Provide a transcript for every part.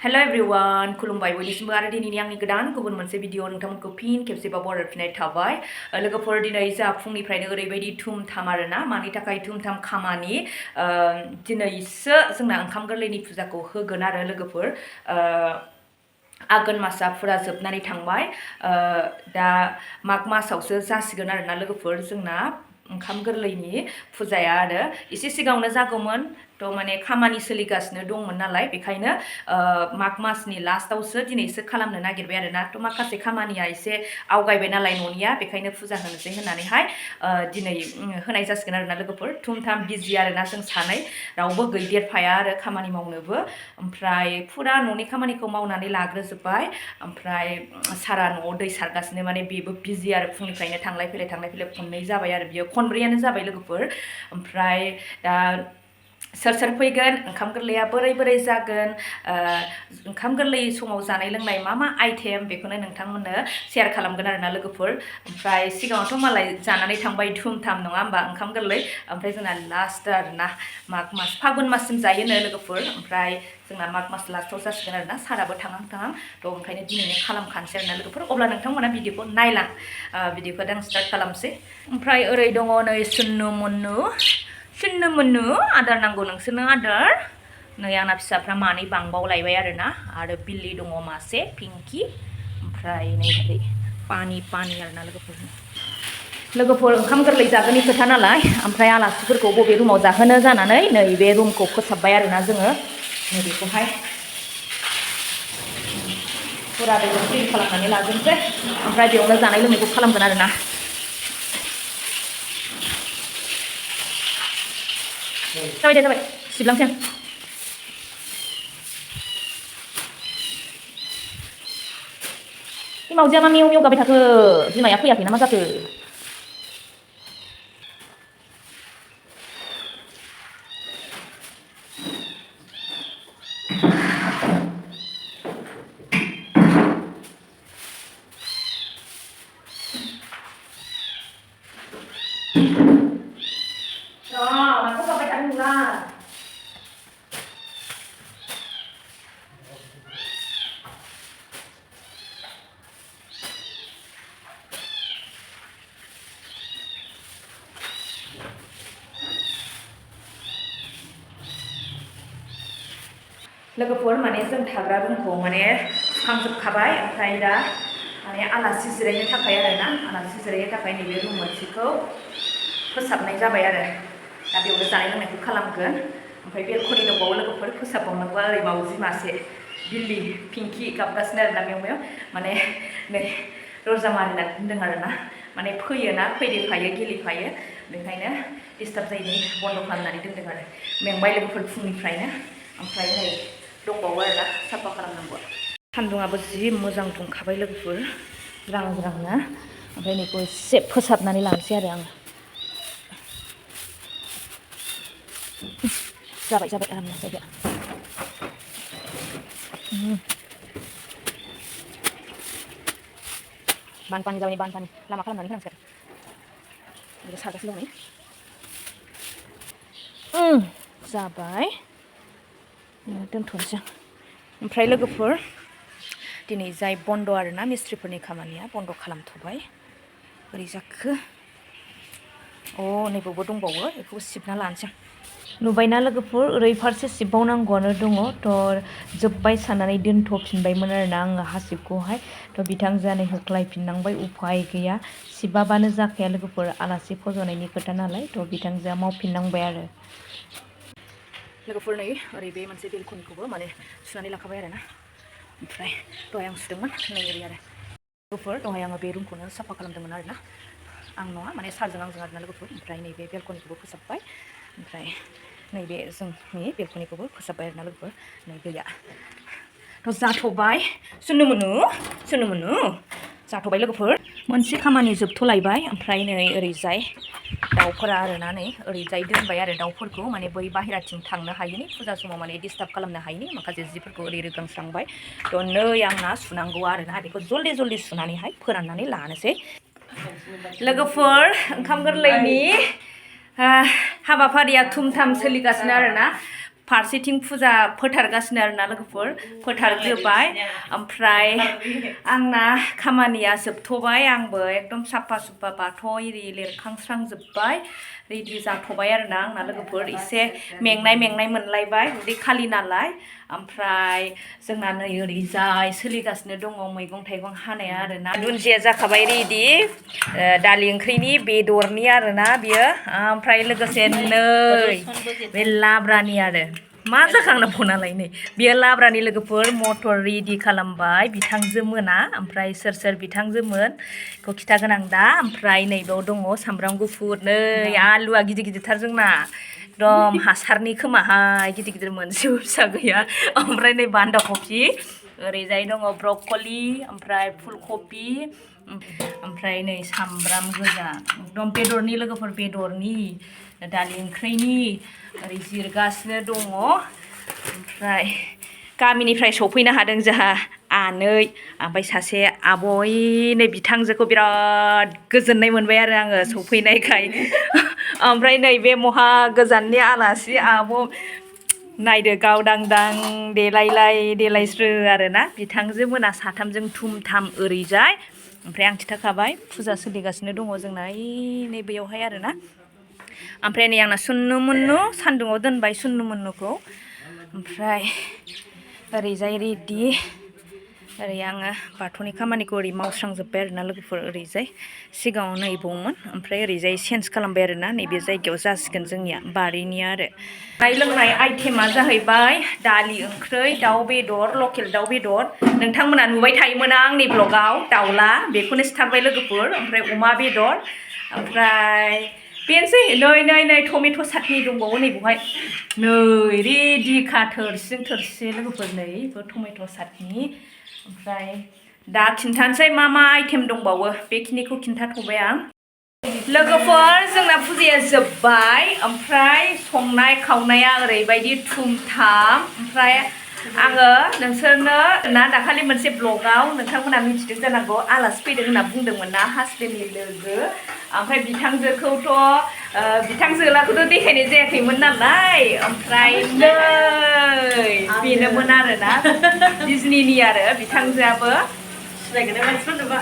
Hello everyone, खुलुमबाय बयनिसिमबो आरो दिनैनि आंनि गोदान गुबुन मोनसे भिडिअ नोंथांमोनखौ फिन खेबसेबाव बरायफिननाय थाबाय लोगोफोर दिनै जा फुंनिफ्रायनो ओरैबायदि थुमथाम आरोना मानि थाखाय थुमथाम खामानि दिनैसो जोंना ओंखाम गोरलैनि फुजाखौ होगोन आरो लोगोफोर आघोन मासा फुरा जोबनानै थांबाय दा माग मासावसो जासिगोन आरोना लोगोफोर जोंना ओंखाम गोरलैनि फुजाया आरो एसे सिगाङावनो जागौमोन थ माने खामानि सोलिगासिनो दंमोन नालाय बेखायनो माग मासनि लास्टआवसो दिनैसो खालामनो नागिरबाय आरोना थ माखासे खामानिया एसे आवगायबाय नालाय न'निया बेखायनो फुजा होनोसै होननानैहाय दिनै होनाय जासिगोन आरोना लोगोफोर थुमथाम बिजि आरोना जों सानै रावबो गैदेरफाया आरो खामानि मावनोबो ओमफ्राय फुरा न'नि खामानिखौ मावनानै लाग्रोजोब्बाय ओमफ्राय सारा न'आव दै सारगासिनो माने बेबो बिजि आरो फुंनिफ्रायनो थांलाय फैलाय खननै जाबाय आरो बियो खनब्रैयानो जाबाय लोगोफोर ओमफ्राय दा सोर सोर फैगोन ओंखाम गोरलैया बोरै जागोन ओंखाम गोरलै समाव जानाय लोंनाय मा आइटेम बेखौनो नोंथांमोननो शेयार खालामगोन आरोना लोगोफोर ओमफ्राय सिगाङावथ' मालाय जानानै थांबाय धुमधाम नङा होमबा ओंखाम गोरलै ओमफ्राय जोंना लास्ट आरोना माग मास फागुन माससिम जायोनो लोगोफोर ओमफ्राय जोंना माग मास लास्टआव जासिगोन आरोना साराबो थांहां थ' ओंखायनो दिनैनो खालामखानोसै आरोना लोगोफोर अब्ला नोंथांमोना भिडिअखौ नायलां भिडिअखौ दा स्टार्ट खालामसै ओमफ्राय ओरै दङ नै सुन्नु मुन्नु आदार नांगौ नोंसोरनो आदार नै आंना फिसाफ्रा मानै बांबावलायबाय आरोना आरो बिल्ली दङ मासे पिंकि ओमफ्राय नै ओरै पानि आरोना लोगोफोर ओंखाम गोरलै जागोननि खोथा नालाय ओमफ्राय आलासिफोरखौ बबे रुमाव जाहोनो जानानै नै बे रुमखौ फोसाबबाय आरोना जोङो नै बेखौहाय फुरा बेखौ क्लिन खालामनानै लाजोबसै ओमफ्राय बेयावनो जानाय लोंनायखौ खालामगोन आरोना जाबाय सिबलांसै आं बे मावजिया मा मेव गाबाय थाखो बिमाया फैयाखै ना मा जाखो माखौ गाबाय थादों नोंलाय लोगोफोर माने जों थाग्रा रुमखौ माने सुखांजोबखाबाय ओमफ्राय दा माने आलासि जिरायनो थाखाय आरोना आलासि जिरायनो थाखाय नैबे रुम मोनसेखौ फोसाबनाय जाबाय आरो दा बेयावनो जानाय लोंनायखौ खालामगोन ओमफ्राय बेलकनि दंबावो लोगोफोर फोसाबबावनांगौ ओरै मावजि मासे बिल्ली पिंकि गाबगासिनो आरोना मेव माने नै रजा मारिना दोनदों आरोना माने फैयोना फैदेरफायो गेलेफायो बेखायनो डिस्टार्ब जायैनि बन्द' खालामनानै दोनदों आरो मेंबाय लोगोफोर फुंनिफ्रायनो ओमफ्राय नै दंबावो आरोना साफा खालामनांगौ सान्दुङाबो जि मोजां दुंखाबाय लोगोफोर ज्रांनो ओमफ्राय नैखौ एसे फोसाबनानै लानोसै आरो आङो जाबाय आरामनो जायगाया बानपानि जाबाय बानपानि लामा खालामनानै होनांसिगोन बेखौ सारगासिनो दं जाबाय दोनथ'नोसै ओमफ्राय लोगोफोर दिनै जाय बन्द' आरोना मिस्ट्रिफोरनि खामानिया बन्द' खालामथ'बाय बोरै जाखो नैबावबो दंबावो बेखौबो सिबना लानोसै नुबायना लोगोफोर ओरै फारसे सिबबावनांगौआनो दङ थ' जोब्बाय साननानै दोनथ'फिनबायमोन आरोना आङो हासिबखौहाय थ' बिथांजोआनो होख्लायफिननांबाय उफाय गैया सिबाबानो जाखाया लोगोफोर आलासि फज'नायनि खोथा नालाय थ' बिथांजोआ मावफिननांबाय आरो लोगोफोर नै ओरै बे मोनसे बेलकनिखौबो माने सुनानै लाखाबाय आरोना ओमफ्राय दहाय आं सुदोंमोन नै ओरै आरो लोगोफोर दहाय आङो बे रुमखौनो साफा खालामदोंमोन आरोना आं नङा माने सारजों आंजों आरोना लोगोफोर ओमफ्राय नैबे बेलकनिखौबो फोसाबबाय ओमफ्राय नैबे जोंनि बेलकनिखौबो फोसाबबाय आरोना लोगोफोर नै गैया थ' जाथ'बाय सुन्नु मोनु जाथ'बाय लोगोफोर मोनसे खामानि जोबथ'लायबाय ओमफ्राय नै ओरैजाय दाउफोरा आरोना नै ओरैजाय दोनबाय आरो दाउफोरखौ माने बै बाहेराथिं थांनो हायिनि फुजा समाव माने डिस्टार्ब खालामनो हायिनि माखासे जिफोरखौ ओरै रोगांस्रांबाय थ' नै आंना सुनांगौ आरोना बेखौ जल्दि सुनानैहाय फोराननानै लानोसै लोगोफोर ओंखाम गोरलैनि हाबाफारिया थुमथाम सोलिगासिनो आरोना फारसेथिं फुजा फोथारगासिनो आरोना लोगोफोर फोथारग्रोबाय ओमफ्राय आंना खामानिया जोबथ'बाय आंबो एकदम साफा सुफा बाथौ इरि लिरखांस्रांजोब्बाय रेडि जाथ'बाय आरोना आंना लोगोफोर एसे मेंनाय मोनलायबाय उदै खालि नालाय ओमफ्राय जोंना नै ओरैजाय सोलिगासिनो दङ मैगं थाइगं हानाया आरोना दुन्दिया जाखाबाय रेडि दालि ओंख्रिनि बेदरनि आरोना बियो ओमफ्राय लोगोसे नै बे लाब्रानि आरो मा जाखांना फनालाय नै बियो लाब्रानि लोगोफोर मटर रेडि खालामबाय बिथांजो मोना ओमफ्राय सोर बिथांजोमोन बेखौ खिथागोन आं दा ओमफ्राय नैबाव दङ सामब्राम गुफुर नै आलुआ गिदिर जोंना एकदम हासारनि खोमाहाय गिदिर मोनसेबो फिसा गैया ओमफ्राय नै बान्दा कफि ओरैजाय दङ ब्रकलि ओमफ्राय फुलकफि ओमफ्राय नै सामब्राम गोजा एकदम बेदरनि लोगोफोर बेदरनि दालि ओंख्रिनि ओरै जिरगासिनो दङ ओमफ्राय गामिनिफ्राय सफैनो हादों जोंहा आनै ओमफ्राय सासे आबै नै बिथांजोखौ बिराद गोजोननाय मोनबाय आरो आङो सफैनायखाय ओमफ्राय नै बे महा गोजाननि आलासि आब' नायदो गावदांदां देलायस्रो आरोना बिथांजो मोना साथामजों थुम थाम ओरैजाय ओमफ्राय आं खिथाखाबाय फुजा सोलिगासिनो दङ जोंना नै बेयावहाय आरोना ओमफ्राय नै आंना सुन्नु मुन्नु सान्दुङाव दोनबाय सुन्नु मुन्नुखौ ओमफ्राय ओरैजाय रेडि ओरै आङो बाथौनि खामानिखौ ओरै मावस्रांजोब्बाय आरोना लोगोफोर ओरैजाय सिगाङाव नैबावमोन ओमफ्राय ओरैजाय चेन्ज खालामबाय आरोना नैबे जायगायाव जासिगोन जोंनिया बारिनिया आरो जानाय लोंनाय आइटेमा जाहैबाय दालि ओंख्रै दाउ बेदर लकेल दाउ बेदर नोंथांमोना नुबाय थायोमोन आंनि ब्लगाव दाउला बेखौनो सिथारबाय लोगोफोर ओमफ्राय अमा बेदर ओमफ्राय बेनोसै नै टमेट' चाटनि दंबावो नै बेवहाय नै रेडिखा थोरसि लोगोफोर नै टमेट' चाटनि ओमफ्राय दा खिन्थानोसै मा आइटेम दंबावो बेखिनिखौ खिन्थाथ'बाय आं लोगोफोर जोंना फुजाया जोब्बाय ओमफ्राय संनाय खावनाया ओरैबायदि थुमथाम ओमफ्राय आङो नोंसोरनो ना दाखालि मोनसे ब्लगाव नोंथांमोना मिथिदों जानांगौ आलासि फैदों होनना बुंदोंमोन ना हासबेन्डनि लोगो ओमफ्राय बिथांजोलाखौथ' देखायनाय जायाखैमोन नालाय ओमफ्राय नै बेनोमोन आरोना डिजनिनि आरो बिथांजोआबो सिनायगोन मानसिफोरनोबा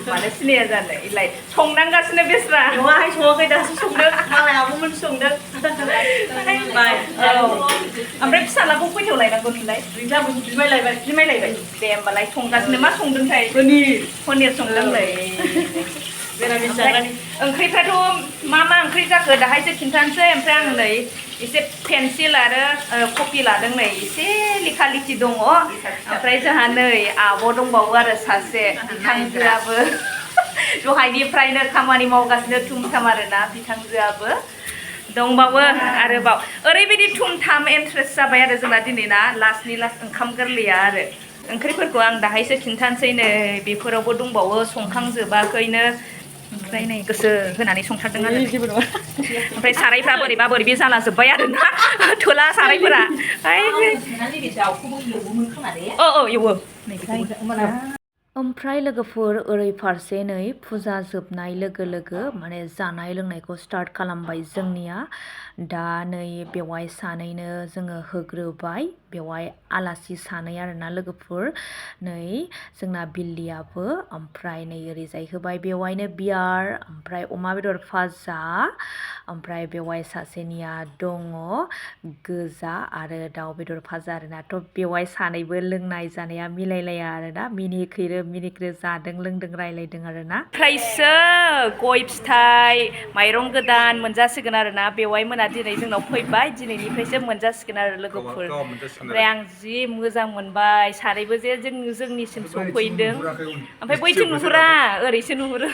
मानो सिनाया जानो इलाय संनांगासिनो बेस्रा नङाहाय सङाखै दासो संदों मालाय आब'मोन संदों ओमफ्राय फिसालाखौ खयथायाव लायनांगौ नोंलाय बिमायलायबाय दे होमबालाय संगासिनो मा संदोंथाय पनिर संदोंलै ओंख्रिफ्राथ' मा ओंख्रि जाखो दाहायसो खिन्थानोसै ओमफ्राय आं नै एसे पेन्सिल आरो कपि लादों नै एसे लेखा लिखि दङ ओमफ्राय जोंहा नै आब' दंबावो आरो सासे बिथांजोआबो दहायनिफ्रायनो खामानि मावगासिनो थुमथाम आरोना बिथांजोआबो दंबावो आरोबाव ओरैबायदि थुमथाम इन्ट्रेस्ट जाबाय आरो जोंना दिनै ना लास्टनि ओंखाम गोरलैया आरो ओंख्रिफोरखौ आं दाहायसो खिन्थानोसै नै बेफोरावबो दंबावो संखांजोबाखैनो ओमफ्राय नै गोसो होनानै संथारदों आरो ओमफ्राय सारायफ्रा बोरैबा जाला जोब्बाय आरोना थोला सारायफोरा एवो ओमफ्राय लोगोफोर ओरै फारसे नै फुजा जोबनाय लोगो माने जानाय लोंनायखौ स्टार्ट खालामबाय जोंनिया दा नै बेवहाय सानैनो जोङो होग्रोबाय बेवहाय आलासि सानै आरोना लोगोफोर नै जोंना बिल्लियाबो ओमफ्राय नै ओरैजाय होबाय बेवहायनो बियार ओमफ्राय अमा बेदर फाजा ओमफ्राय बेवहाय सासेनिया दङ गोजा आरो दाउ बेदर फाजा आरोना थ' बेवहाय सानैबो लोंनाय जानाया मिलायलाया आरोना मिनिख्रो जादों लोंदों रायलायदों आरोना ओमफ्रायसो गय फिथाइ माइरं गोदान मोनजासिगोन आरोना बेवहाय मोना दिनै जोंनाव फैबाय दिनैनिफ्रायसो मोनजासिगोन आरो लोगोफोर ओमफ्राय आं जि मोजां मोनबाय सानैबो जे जोंनिसिम सफैदों ओमफ्राय बैथिं नुहुरा ओरैसो नुहुरो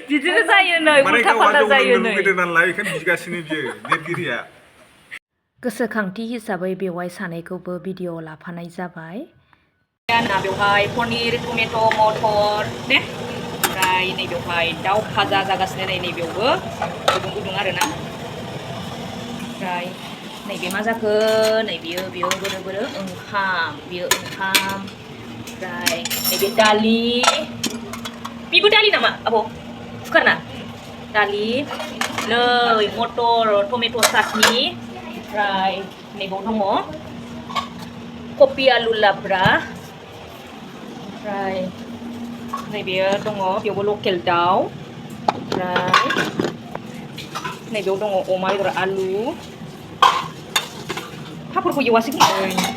बिदिनो जायो नै उल्था फाल्था जायो नै गोसोखांथि हिसाबै बेवहाय सानैखौबो भिडिअ लाफानाय जाबाय बेवहाय पनिर टमेट' मटर ने ओमफ्राय नै बेवहाय दाउ भाजा जागासिनो नैबेयावबो गुदुं आरोना ओमफ्राय नैबे मा जाखो नै बेयो बोरो ओंखाम ओमफ्राय नैबे दालि बेबो दालि नामा आब' कुकार ना दालि नै मटर टमेट' चाटनि ओमफ्राय नैबाव दङ कफि आलु लाब्रा ओमफ्राय नैबेयो दङ बेयावबो लकेल दाउ ओमफ्राय नैबेयाव दङ अमा बेदर आलु पापरखौ एवासै खोमा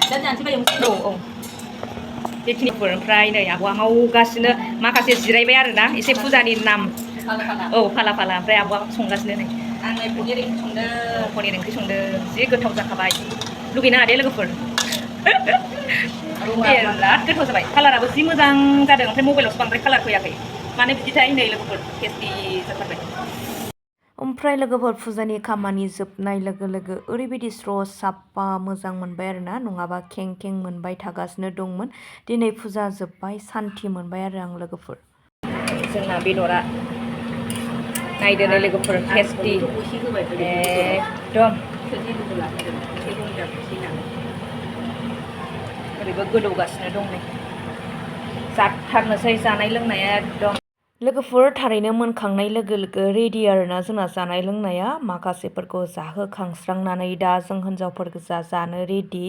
दा जानोसै बायदि औ बेखिनिफोर ओमफ्राय नै आब'आ मावगासिनो माखासे जिरायबाय आरोना एसे फुजानि नाम औ फाला फाला ओमफ्राय आब'आ संगासिनो नै आं पनिर ओंख्रि संदों पनिर ओंख्रि संदों जि गोथाव जाखाबाय लुगैनाङा दे लोगोफोर बिराद गोथाव जाबाय कालाराबो जि मोजां जादों ओमफ्राय मबाइलावसो बांद्राय कालार फैयाखै मानो बिदिथाय नै लोगोफोर टेस्टि जाथारबाय ओमफ्राय लोगोफोर फुजानि खामानि जोबनाय लोगो लोगो ओरैबायदि स्र' साफा मोजां मोनबाय आरोना नङाबा खें खें मोनबाय थागासिनो दंमोन दिनै फुजा जोब्बाय सान्थि मोनबाय आरो आं लोगोफोर जोंना बेदरा नायदो लोगोफोर टेस्टि एकदम ओरैबो गोदौगासिनो दं नै जाथारनोसै जानाय लोंनाया एकदम लोगोफोर थारैनो मोनखांनाय लोगो लोगो रेडि आरोना जोंना जानाय लोंनाया माखासेफोरखौ जाहोखांस्रांनानै दा जों हिन्जावफोर गोजा जानो रेडि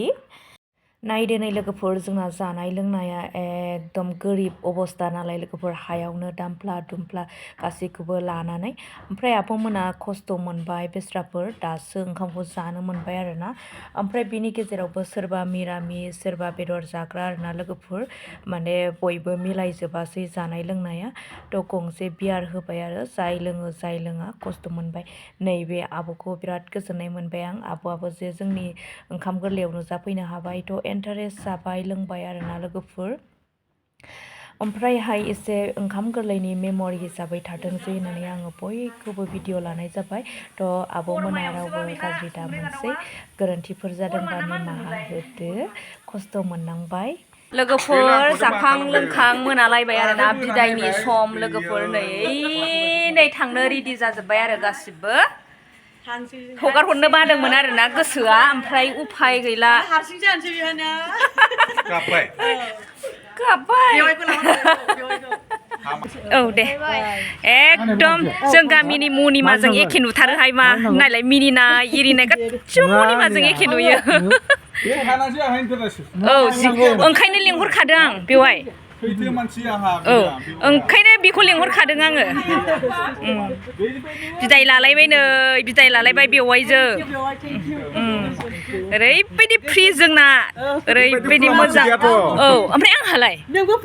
नायदो नै लोगोफोर जोंना जानाय लोंनाया एकदम गोरिब अबस्था नालाय लोगोफोर हायावनो दामफ्ला दुमफ्ला गासैखौबो लानानै ओमफ्राय आब'मोना खस्थ' मोनबाय बेस्राफोर दासो ओंखामखौ जानो मोनबाय आरोना ओमफ्राय बिनि गेजेरावबो सोरबा मिरामिस सोरबा बेदर जाग्रा आरोना लोगोफोर माने बयबो मिलायजोबासै जानाय लोंनाया थ' गंसे बियार होबाय आरो जाय लोङो जाय लोङा खस्थ' मोनबाय नैबे आब'खौ बिराद गोजोननाय मोनबाय आं आब'आबो जे जोंनि ओंखाम गोरलैयाव नुजाफैनो हाबाय थ' इन्टारेस्ट जाबाय लोंबाय आरोना लोगोफोर ओमफ्रायहाय एसे ओंखाम गोरलैनि मेम'रि हिसाबै थाथोंसै होननानै आङो बयखौबो भिडिअ लानाय जाबाय थ' आब'मोना रावबो गाज्रि दा मोनसै गोरोन्थिफोर जादोंबा निमाहा होदो खस्थ' मोननांबाय लोगोफोर जाखां लोंखां मोनालायबाय आरोना बिदायनि सम लोगोफोर नै थांनो रेडि जाजोब्बाय आरो गासिबो हगार हरनो बादोंमोन आरोना गोसोआ ओमफ्राय उफाय गैला हारसिं जानोसै बेहायनो गाबबाय औ दे एकदम जों गामिनि मनिमाजों एखे नुथारोहाय मा नायलाय मिनिनाय इरिनाय गासिबो मनिमाजों एखे नुयो औ ओंखायनो लिंहरखादों आं बेवहाय औ ओंखायनो बेखौ लिंहरखादों आङो बिदाय लालायबाय नै बिदाय लालायबाय बेवाइजों ओरैबायदि फ्रि जोंना ओरैबायदि मोजां औ ओमफ्राय आंहालाय नोङो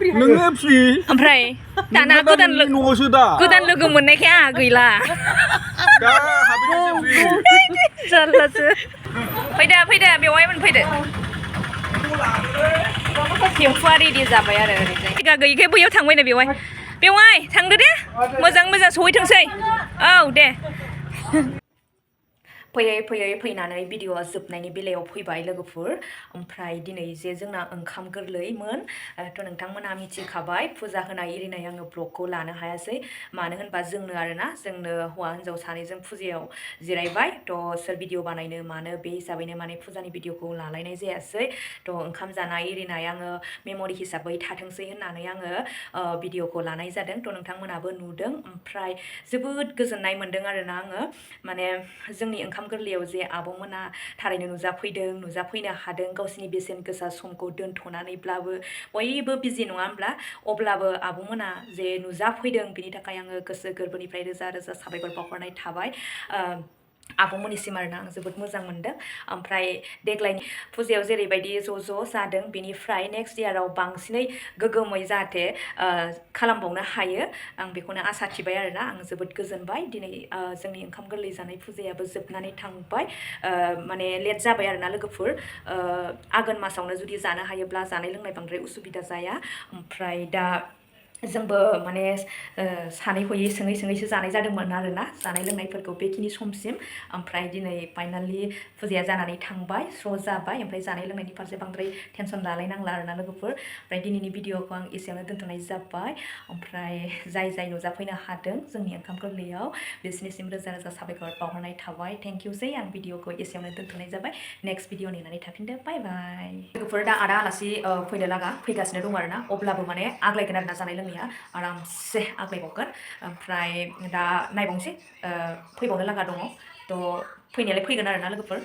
फ्रि ओमफ्राय दाना गोदान लोगो मोननायखाय आंहा गैला जारलासो फैदो बेवाइमोन फैदो टेम्पुआ रेडि जाबाय आरो ओरैजाय जायगा गैयिखाय बैयाव थांबायनो बेवाइ थांदो दे मोजां सहैथोंसै औ दे फैयै फैनानै भिडिअआ जोबनायनि बेलायाव फैबाय लोगोफोर ओमफ्राय दिनै जे जोंना ओंखाम गोरलैमोन थ' नोंथांमोनहा मिथिखाबाय फुजा होनाय एरिनाय आङो ब्लगखौ लानो हायासै मानो होनबा जोंनो आरोना जोंनो हौवा हिन्जाव सानैजों फुजायाव जिरायबाय थ' सोर भिडिअ बानायनो मानो बे हिसाबैनो माने फुजानि भिडिअखौ लालायनाय जायासै थ' ओंखाम जानाय एरिनाय आङो मेम'रि हिसाबै थाथोंसै होननानै आङो भिडिअखौ लानाय जादों थ' नोंथांमोनहाबो नुदों ओमफ्राय जोबोद गोजोननाय मोनदों आरोना आङो माने जोंनि ओंखाम गोरलैयाव जे आब'मोना थारैनो नुजाफैनो हादों गावसिनि बेसेन गोसा समखौ दोनथ'नानैब्लाबो बयबो बिजि नङा होमब्ला अब्लाबो आब'मोना जे नुजाफैदों बिनि थाखाय आङो गोसो गोरबोनिफ्राय रोजा रोजा साबायखर बावहरनाय थाबाय आब'मोननिसिम आरोना आं जोबोद मोजां मोनदों ओमफ्राय देग्लायनि फुजायाव जेरैबायदि ज' जादों बेनिफ्राय नेक्स्ट इयाराव बांसिनै गोगोमै जाहाथे खालामबावनो हायो आं बेखौनो आसा थिबाय आरोना आं जोबोद गोजोनबाय दिनै जोंनि ओंखाम गोरलै जानाय फुजायाबो जोबनानै थांबाय माने लेट जाबाय आरोना लोगोफोर आघोन मासावनो जुदि जानो हायोब्ला जानाय लोंनाय बांद्राय उसुबिदा जाया ओमफ्राय दा जोंबो माने सानै हयै सोङैसो जानाय जादोंमोन आरोना जानाय लोंनायफोरखौ बेखिनि समसिम ओमफ्राय दिनै फाइनालि फुजाया जानानै थांबाय स्र' जाबाय ओमफ्राय जानाय लोंनायनि फारसे बांद्राय टेनसन लालायनांला आरोना लोगोफोर ओमफ्राय दिनैनि भिडिअखौ आं एसेयावनो दोनथ'नाय जाबाय ओमफ्राय जाय नुजाफैनो हादों जोंनि ओंखाम गोरलैयाव बिसोरनिसिम रोजा रोजा साबायखर बावहरनाय थाबाय थेंक इउसै आं भिडिअखौ एसेयावनो दोनथ'नाय जाबाय नेक्स्ट भिडिअ नेनानै थाफिनदो बाय बाय लोगोफोर दा आदा आलासि फैनो लागा फैगासिनो दं आरोना अब्लाबो माने आग्लायगोन आरोना जानाय लोंनाय जोंनिया आरामसे आग्लायबावगोन ओमफ्राय दा नायबावनोसै फैबावनो लागा दङ थ' फैनायालाय फैगोन आरोना लोगोफोर